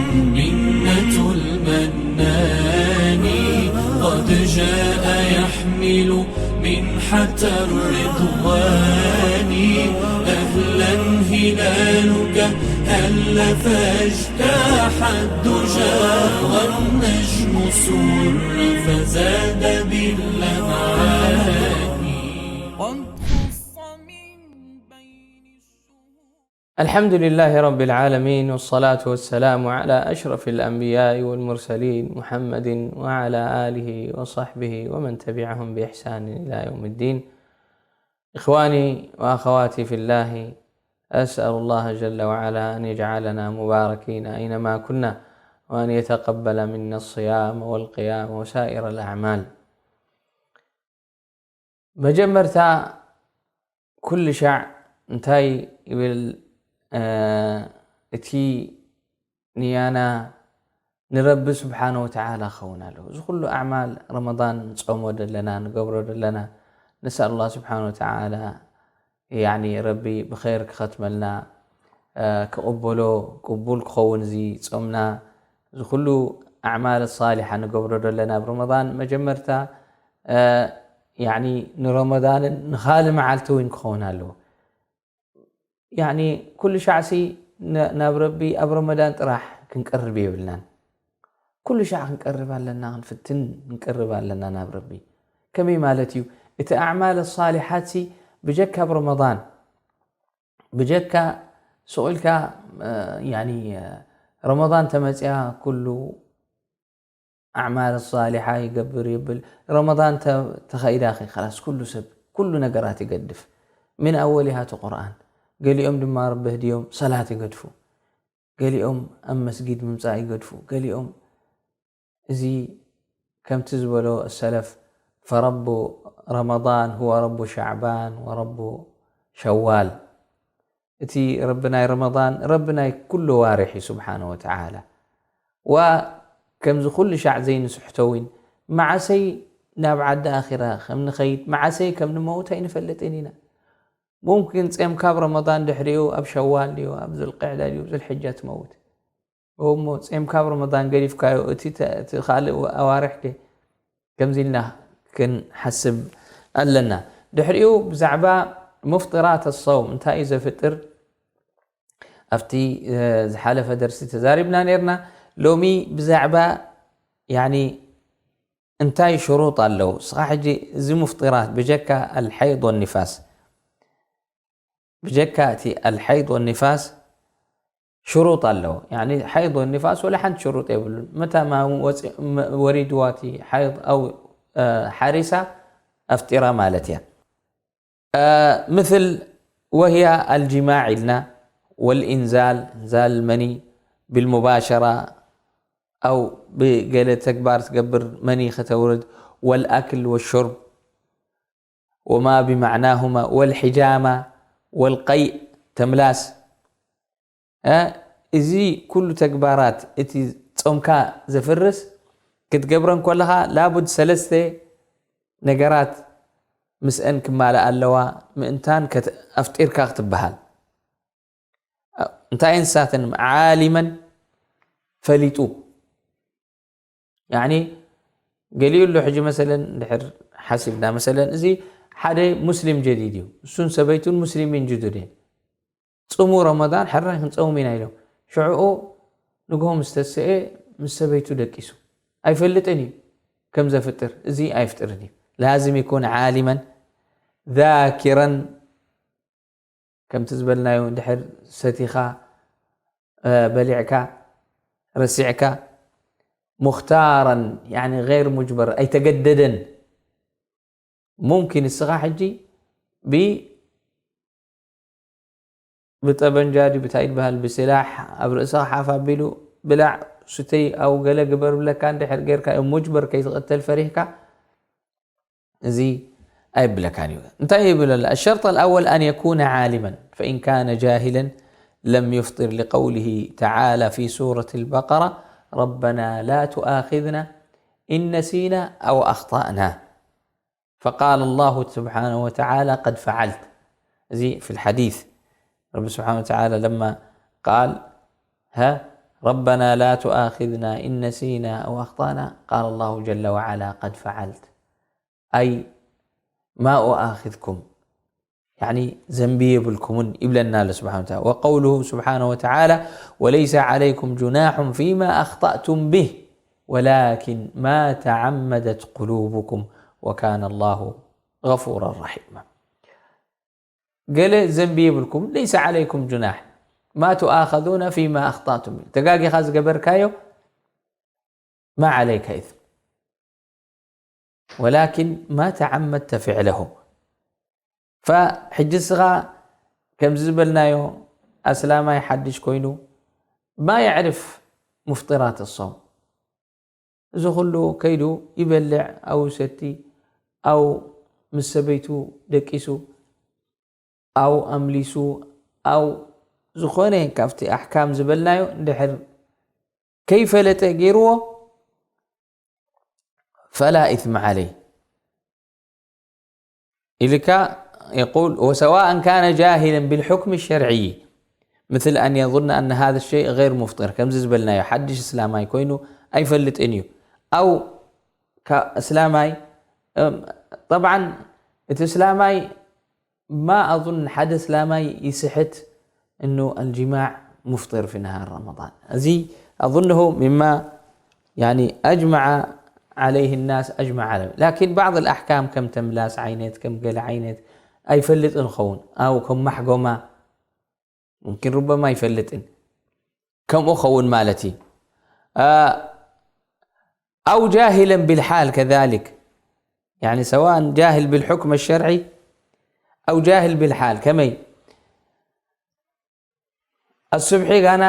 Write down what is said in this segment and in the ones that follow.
منة المنان قد جاء يحمل منحة الرضوان. أهلا هلالك هل فاجتاح الدجى والنجم سر فزاد باللمعان. قد خص من بين الشهور. الحمد لله رب العالمين، والصلاة والسلام على أشرف الأنبياء والمرسلين محمد وعلى آله وصحبه ومن تبعهم بإحسان إلى يوم الدين. إخواني وأخواتي في الله، أسأل الله جل وعلا أن يجعلنا مباركين أينما كنا، وأن يتقبل منا الصيام والقيام وسائر الأعمال. መጀመርታ ኩሉ ሻዕ እንታይ ይብል? እ፣ እቲ ንያና ንረቢ ስብሓነ ወተዓላ ክኸውን ኣለዎ። እዚ ኩሉ ኣዕማል ረመዳን ንጾሞ ዘለና፣ ንገብሮ ዘለና፣ ንስኣል ኣላህ ስብሓነ ወተዓላ፣ ያኒ ረቢ ብኸይር ክኸትመልና፣ እ፣ ክቕበሎ፣ ቅቡል ክኸውን እዚ ጾምና፣ እዚ ኩሉ ኣዕማል ሳሊሓ ንገብሮ ዘለና ኣብ ረመዳን፣ መጀመርታ፣ እ፣ ያኒ ንረመዳንን ንኻልእ መዓልቲ እውን ክኸውን ኣለዎ። ያኒ ኩሉ ሻዕሲ ነ-፣ ናብ ረቢ ኣብ ረመዳን ጥራሕ ክንቀርብ የብልናን። ኩሉ ሻዕ ክንቀርብ ኣለና፣ ክንፍትን ክንቀርብ ኣለና ናብ ረቢ። ከመይ ማለት እዩ? እቲ ኣዕማል ሳሊሓትሲ ብጀካ ኣብ ረመዳን፣ ብጀካ ሱቕ ኢልካ፣ እ፣ ያኒ፣ እ፣ ረመዳን ተመጽያ ኩሉ ኣዕማል ሳሊሓ ይገብር ይብል። ረመዳን ተ-፣ ተኸኢዳ ኸ፣ ኸላስ ኩሉ ሰብ፣ ኩሉ ነገራት ይገድፍ። ምን ኣወሊሃ እቲ ቁርኣን። ገሊኦም ድማ ረቢ ህድዮም ሰላት ይገድፉ። ገሊኦም ኣብ መስጊድ ምምጻእ ይገድፉ። ገሊኦም እዚ ከምቲ ዝበሎ ሰለፍ፣ ፈረቡ ረመዳን ሁወ ረቡ ሻዕባን ወረቡ ሸዋል። እቲ ረቢ ናይ ረመዳን፣ ረቢ ናይ ኩሉ ዋርሕ እዩ ስብሓነ ወተዓላ። ዋ ከምዚ ኩሉ ሻዕ ዘይንስሕቶ እውን፣ መዓሰይ ናብ ዓዲ ኣኺራ ከም ንኸይድ፣ መዓሰይ ከም ንመውት ኣይንፈልጥን ኢና። ሙምኪን ጼምካ ኣብ ረመዳን ድሕሪኡ ኣብ ሸዋል ድዩ፣ ኣብ ዙልቅዕዳ ድዩ፣ ዙልሕጃ ትመውት። እሞ ጼምካ ኣብ ረመዳን ገዲፍካዮ፣ እቲ ተ-፣ እቲ ካልእ ኣዋርሕ ከ? ከምዚ ኢልና ክንሓስብ ኣለና። ድሕሪኡ ብዛዕባ ሙፍጢራት ሰውም እንታይ እዩ ዘፍጥር? ኣብቲ፣ እ፣ ዝሓለፈ ደርሲ ተዛሪብና ነይርና። ሎሚ ብዛዕባ፣ ያኒ፣ እንታይ ሽሩጥ ኣለዉ? እስኻ ሕጂ እዚ ሙፍጢራት ብጀካ ኣልሓይድ ወኒፋስ፣ ብጀካ እቲ ኣልሓይድ ወኒፋስ ሽሩጥ ኣለዎ። ያኒ ሓይድ ወኒፋስ ወላ ሓንቲ ሽሩጥ የብሉን። መታ ማሙ ወፂ-፣ መ-፣ ወሪድዋ እቲ ሓይድ ኣው፣ እ፣ ሓሪሳ ኣፍጢራ ማለት እያ። እ፣ مثل وهي الجماع ኢልና፣ والإنزال، إنزال المني بالمباشرة أو ብገለ ተግባር ትገብር መኒ ከተውርድ፣ والأكل والشرب وما بمعناهما والحجامة والقيء ተምላስ። እ፣ እዚ ኩሉ ተግባራት እቲ ጾምካ ዘፍርስ ክትገብረን ከለኻ ላቡድ ሰለስተ ነገራት ምስአን ክማልእ ኣለዋ ምእንታን ከት-፣ ኣፍጢርካ ክትበሃል። እንታይ እንስሳትን ዓሊመን ፈሊጡ። ያኒ ገሊኡ ኣሎ ሕጂ መሰለን ድሕር ሓሲብና መሰለን እዚ ሓደ ሙስሊም ጀዲድ እዩ። እሱን ሰበይቱን ሙስሊሚን ጅዱድ እየን። ጽሙ ረመዳን ሕራይ ክንጸውም ኢና ኢሎም። ሽዑኡ ንግሆ ምስ ተስኤ ምስ ሰበይቱ ደቂሱ። ኣይፈልጥን እዩ ከም ዘፍጥር። እዚ ኣይፍጥርን እዩ። ላዝም ይኩን ዓሊመን ዛኪረን ከምቲ ዝበልናዮ ድሕር ሰቲኻ፣ እ፣ በሊዕካ፣ ረሲዕካ፣ ሙኽታረን፣ ያኒ ገይር ሙጅበር፣ ኣይተገደደን። ሙምኪን እስኻ ሕጂ ብ-፣ ብጠበንጃ ድዩ ብታይ ይበሃል፣ ብስላሕ ኣብ ርእስኻ ሓፍ ኣቢሉ ብላዕ፣ ስተይ፣ ኣብ ገለ ግበር ብለካ እንድሕር ጌርካ፣ ሙጅበር ከይትቕተል ፈሪህካ፣ እዚ ኣይብለካን እዩ። እንታይ ይብል ኣሎ? الشرط الأول أن يكون عالما، فإن كان جاهلا لم يفطر، لقوله تعالى في سورة البقرة: ربنا لا تؤاخذنا إن نسينا أو أخطأنا. فقال الله سبحانه وتعالى: قد فعلت. እዚ في الحديث، رب سبحانه وتعالى لما قال: ها، ربنا لا تؤاخذنا إن نسينا أو أخطأنا، قال الله جل وعلا: قد فعلت، أي ما أؤاخذكم، يعني ዘንቢ የብልኩምን ይብለና ኣሎ ስብሓነ ወተዓላ። وقوله سبحانه وتعالى: وليس عليكم جناح فيما أخطأتم به ولكن ما تعمدت قلوبكم وكان الله غفورا رحيما. ገለ ዘንቢ የብልኩም፣ ليس عليكم جناح ما تؤاخذون فيما أخطأتم به، ተጋጊኻ ዝገበርካዮ ما عليك إثم ولكن ما تعمدت فعله። فሕጂ እስኻ ከምዚ ዝበልናዮ ኣስላማይ ሓድሽ ኮይኑ ما يعرف مفطرات الصوم፣ እዚ ኩሉ ከይዱ ይበልዕ፣ ኣው ይሰቲ፣ ኣው ምስ ሰበይቱ ደቂሱ፣ ኣው ኣምሊሱ፣ ኣው ዝኾነ ካብቲ ኣሕካም ዝበልናዮ እንድሕር ከይፈለጠ ገይርዎ فلا إثم عليه ኢልካ يقول: وسواء كان جاهلا بالحكم الشرعي مثل أن يظن أن هذا الشيء غير مفطر، ከምዚ ዝበልናዮ ሓድሽ እስላማይ ኮይኑ ኣይፈልጥን እዩ፣ ኣው ካ-፣ እስላማይ እም፣ طبعا እቲ እስላማይ ما أظن ሓደ እስላማይ ይስሕት إنه الجماع مفطر في نهار رمضان። እዚ أظنه مما يعني أجمع عليه الناس أجمع عليه، لكن بعض الأحكام ከም ተምላስ ዓይነት ከም ገለ ዓይነት ኣይፈልጥን ኸውን ኣው ከም ማሕጎማ ممكن ربما ይፈልጥን ከምኡ ኸውን ማለት እዩ። آه، أو جاهلا بالحال كذلك، يعني سواء جاهل بالحكم الشرعي أو جاهل بالحال። ከመይ الصبح ጋና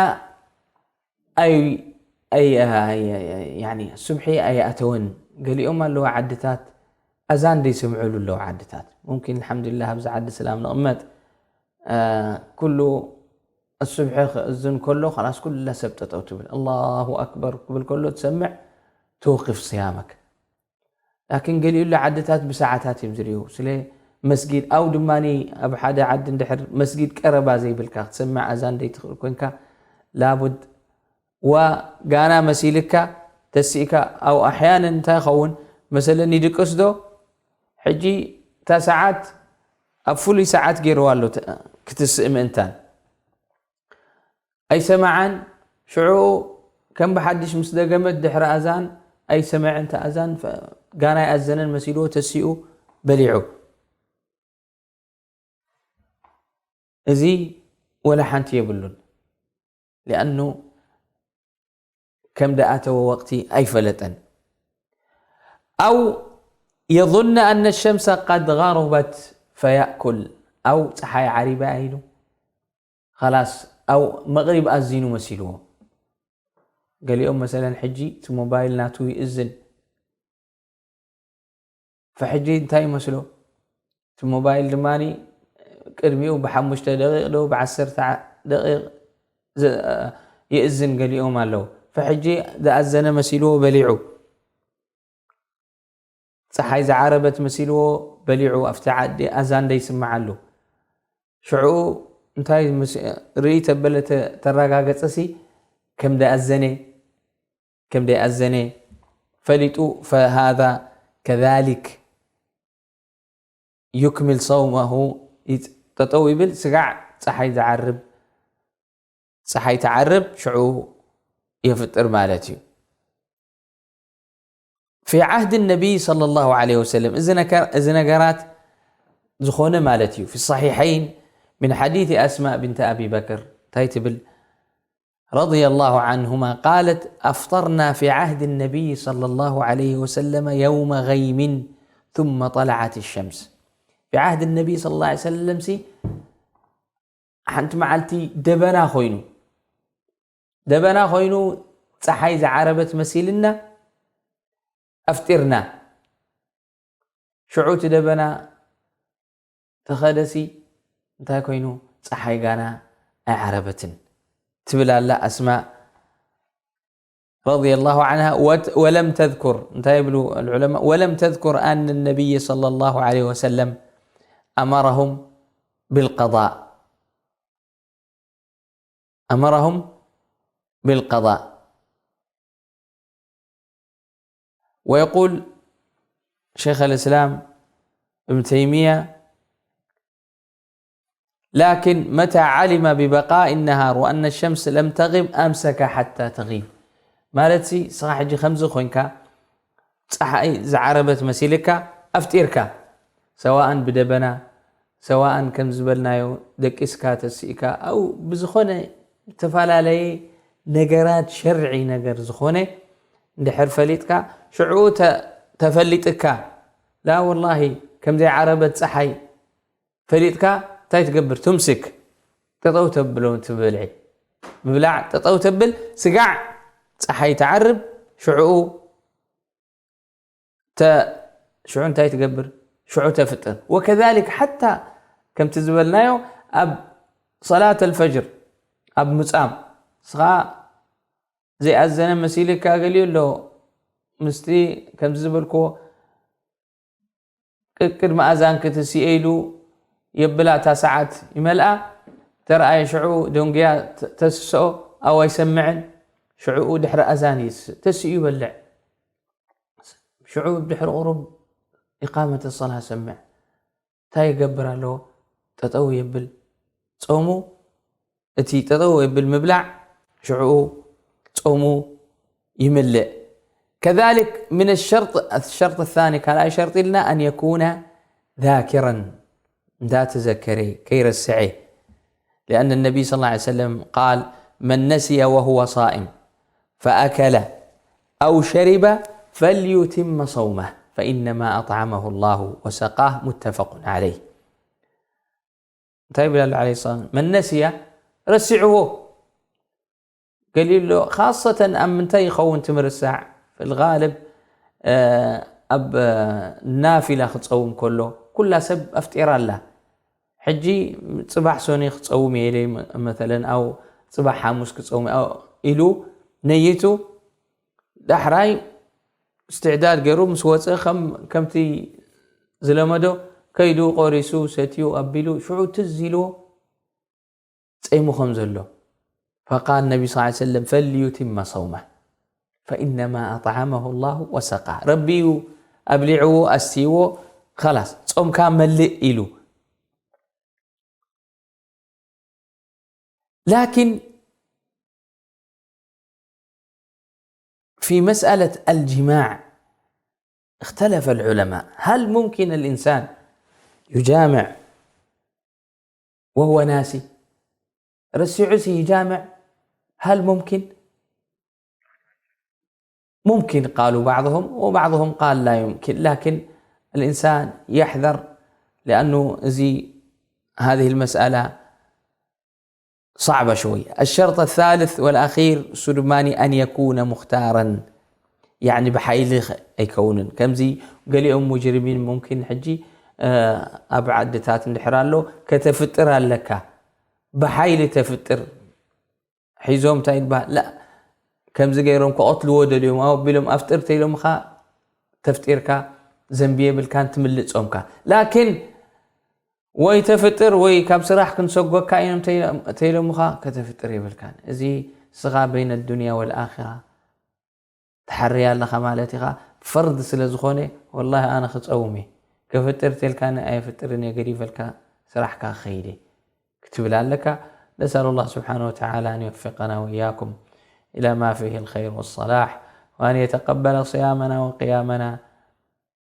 ኣይ ኣይ ኣይ يعني الصبح ኣይኣተወን። ገሊኦም ኣለዉ ዓድታት ኣዛን ደይሰምዑሉ ኣለዉ ዓድታት። ممكن الحمد لله ኣብዚ ዓዲ ሰላም ንቕመጥ ኩሉ الصبح ክእዝን ከሎ خلاص ኩላ ሰብ ጠጠው ትብል። الله أكبر ክብል ከሎ ትሰምዕ توقف صيامك። لكن ገሊኡ ዓድታት ብሰዓታት እዮም ዝርእዩ። ስለ መስጊድ ኣው ድማ ኣብ ሓደ ዓዲ እንድሕር መስጊድ ቀረባ ዘይብልካ ክትሰምዕ ኣዛን ዘይትኽእል ኮንካ ላቡድ ዋ ጋና መሲልካ ተሲእካ ኣው ኣሕያንን እንታይ ይኸውን መሰለን ይድቅስ ዶ ሕጂ እታ ሰዓት ኣብ ፍሉይ ሰዓት ገይርዋ ኣሎ ክትስእ ምእንታን ኣይሰማዓን ሽዑ ከም ብሓድሽ ምስ ደገመት ድሕሪ ኣዛን ኣይሰመዐን እቲ ኣዛን ጋና ኣይኣዘነን መሲልዎ ተሲኡ በሊዑ እዚ ወላ ሓንቲ የብሉን لأنه ከም ደኣተወ ወቕቲ ኣይፈለጠን أو يظن أن الشمس قد غربت فيأكل أو ፀሓይ ዓሪባ ኢሉ خلاص أو መቕሪብ ኣዚኑ መሲልዎ ገሊኦም መሰለን ሕጂ እቲ ሞባይል ናቱ ይእዝን ፈሕጂ እንታይ ይመስሎ እቲ ሞባይል ድማ ቅድሚኡ ብሓሙሽተ ደቂቕ ዶ ብዓሰርተ ደቂቕ ይእዝን ገሊኦም ኣለዉ ፈሕጂ ዝኣዘነ መሲልዎ በሊዑ ፀሓይ ዝዓረበት መሲልዎ በሊዑ ኣብቲ ዓዲ ኣዛን ደይስምዓሉ ሽዑ እንታይ ርኢ ተበለ ተረጋገፀሲ ከም ደኣዘነ ከም ደይኣዘነ ፈሊጡ فهذا كذلك يكمل صومه ጠጠው ይብል ስጋዕ ፀሓይ ዝዓርብ ፀሓይ ትዓርብ ሽዑ የፍጥር ማለት እዩ في عهد النبي صلى الله عليه وسلم እዚ ነገራት ዝኾነ ማለት እዩ في الصحيحين من حديث أسماء بنت أبي بكر እንታይ ትብል رضي الله عنهما قالت أفطرنا في عهد النبي صلى الله عليه وسلم يوم غيم ثم طلعت الشمس في عهد النبي صلى الله عليه وسلم ሲ ሓንቲ መዓልቲ ደበና ኮይኑ ደበና ኮይኑ ፀሓይ ዝዓረበት መሲልና ኣፍጢርና ሽዑ እቲ ደበና ተኸደሲ እንታይ ኮይኑ ፀሓይ ጋና ኣይዓረበትን ትብል ኣላ ኣስማእ رضي الله عنها ولم تذكر እንታይ ይብሉ العلماء ولم تذكر أن النبي صلى الله عليه وسلم أمرهم بالقضاء أمرهم بالقضاء. ويقول شيخ الإسلام ابن تيمية: لكن متى علم ببقاء النهار وأن الشمس لم تغب أمسك حتى تغيب. ማለት ሲ ስኻ ሕጂ ከምዚ ኮይንካ ፀሓይ ዝዓረበት መሲልካ ኣፍጢርካ፣ ሰዋእን ብደበና ሰዋእን ከም ዝበልናዮ ደቂስካ ተሲእካ፣ ኣው ብዝኾነ ዝተፈላለየ ነገራት ሸርዒ ነገር ዝኾነ እንድሕር ፈሊጥካ ሽዑ ተ- ተፈሊጥካ ላ ወላሂ ከም ዘይዓረበት ፀሓይ ፈሊጥካ እንታይ ትገብር? ትምስክ፣ ጠጠው ተብሎ ትብልዒ ምብላዕ ጠጠው ተብል፣ ስጋዕ ፀሓይ ትዓርብ ሽዑ ሽዑ እንታይ ትገብር? ሽዑ ተፍጥር። ወከዛሊክ ሓታ ከምቲ ዝበልናዮ ኣብ ሰላት ኣልፈጅር ኣብ ምጻም ስኻ ዘይኣዘነ መሲልካ ገሊኡ ኣሎ። ምስቲ ከምዚ ዝበልክዎ ቅድሚ ኣዛን ክትስኤ ኢሉ የብላ እታ ሰዓት ይመልኣ። ተረኣየ ሽዑ ደንጉያ ተስስኦ ኣው ኣይሰምዕን። ሽዑኡ ድሕሪ ኣዛን ይስእ ተስኡ ይበልዕ። ሽዑ ድሕሪ ቁሩብ ኢቃመተ ሰላ ሰምዕ እንታይ ይገብር ኣለዎ? ጠጠው የብል ጾሙ። እቲ ጠጠው የብል ምብላዕ ሽዑ ጾሙ ይምልእ። كذلك من الشرط الشرط الثاني ካልኣይ ሸርጢ ኢልና أن يكون ذاكرا እንዳተዘከረ ከይረስዐ لأن النبي صلى الله عليه وسلم قال من نسي وهو صائم فأكل أو شرب فليتم صومه فإنما أطعمه الله وسقاه متفق عليه እንታይ ይብል ኣሎ عليه الصلاة من نسي ረሲዕዎ ገሊኡ ኣሎ خاصة ኣብ ምንታይ ይኸውን ትምርሳዕ في الغالب ኣብ ናፊላ ክፀውም ከሎ ኩላ ሰብ ኣፍጢራ ኣላ ሕጂ ፅባሕ ሶኒ ክፀውም እየ ኢለ መተለን ኣው ፅባሕ ሓሙስ ክፀውም እየ ኢሉ ነይቱ ዳሕራይ እስትዕዳድ ገይሩ ምስ ወፀ ከምቲ ዝለመዶ ከይዱ ቆሪሱ ሰትዩ ኣቢሉ ሽዑ ትዝ ኢልዎ ጸይሙ ከም ዘሎ فقال النبي صلى الله عليه وسلم فليتم صومه فإنما أطعمه الله وسقاه ረቢ እዩ ኣብሊዕዎ ኣስትይዎ خلاص ጾምካ መልእ ኢሉ لكن في مسألة الجماع اختلف العلماء هل ممكن الإنسان يجامع وهو ناسي رسعسي يجامع هل ممكن ممكن قالوا بعضهم وبعضهم قال لا يمكن لكن الإنسان يحذر لأنه زي هذه المسألة صعبة شوي الشرط الثالث والأخير سدماني أن يكون مختارا يعني بحيل أيكون كمزي قال يوم مجرمين ممكن حجي أبعد تات اندحرالو كتفتر لك بحيل تفتر ሒዞም እንታይ ይበሃል ላ ከምዚ ገይሮም ክቐትልዎ ደልዮም ኣቢሎም ኣፍጥር ተይሎምኻ ተፍጢርካ ዘንቢ የብልካን ትምልእ ጾምካ ላኪን ወይ ተፍጥር ወይ ካብ ስራሕ ክንሰጎካ እዮም ተይሎምኻ ከተፍጥር የብልካን እዚ ስኻ በይነ ዱንያ ወልኣኺራ ትሓርያ ኣለኻ ማለት ኢኻ ፈርድ ስለ ዝኾነ ወላሂ ኣነ ክጸውም እየ ከፍጥር ተልካኒ ኣየፍጥርን እየ ገዲፈልካ ስራሕካ ክኸይድ እየ ክትብል ኣለካ نسأل الله سبحانه وتعالى أن يوفقنا وإياكم إلى ما فيه الخير والصلاح وأن يتقبل صيامنا وقيامنا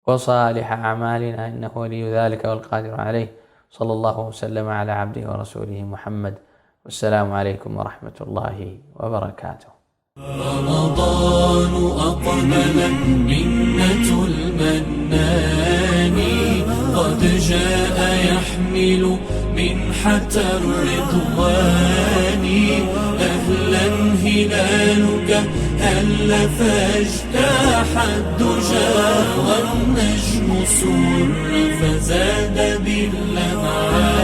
وصالح أعمالنا إنه ولي ذلك والقادر عليه صلى الله وسلم على عبده ورسوله محمد والسلام عليكم ورحمة الله وبركاته رمضان أقبل منة المنان قد جاء يحمل منحة الرضوان أهلا هلالك هل فاجتاح الدجى والنجم سر فزاد باللمعان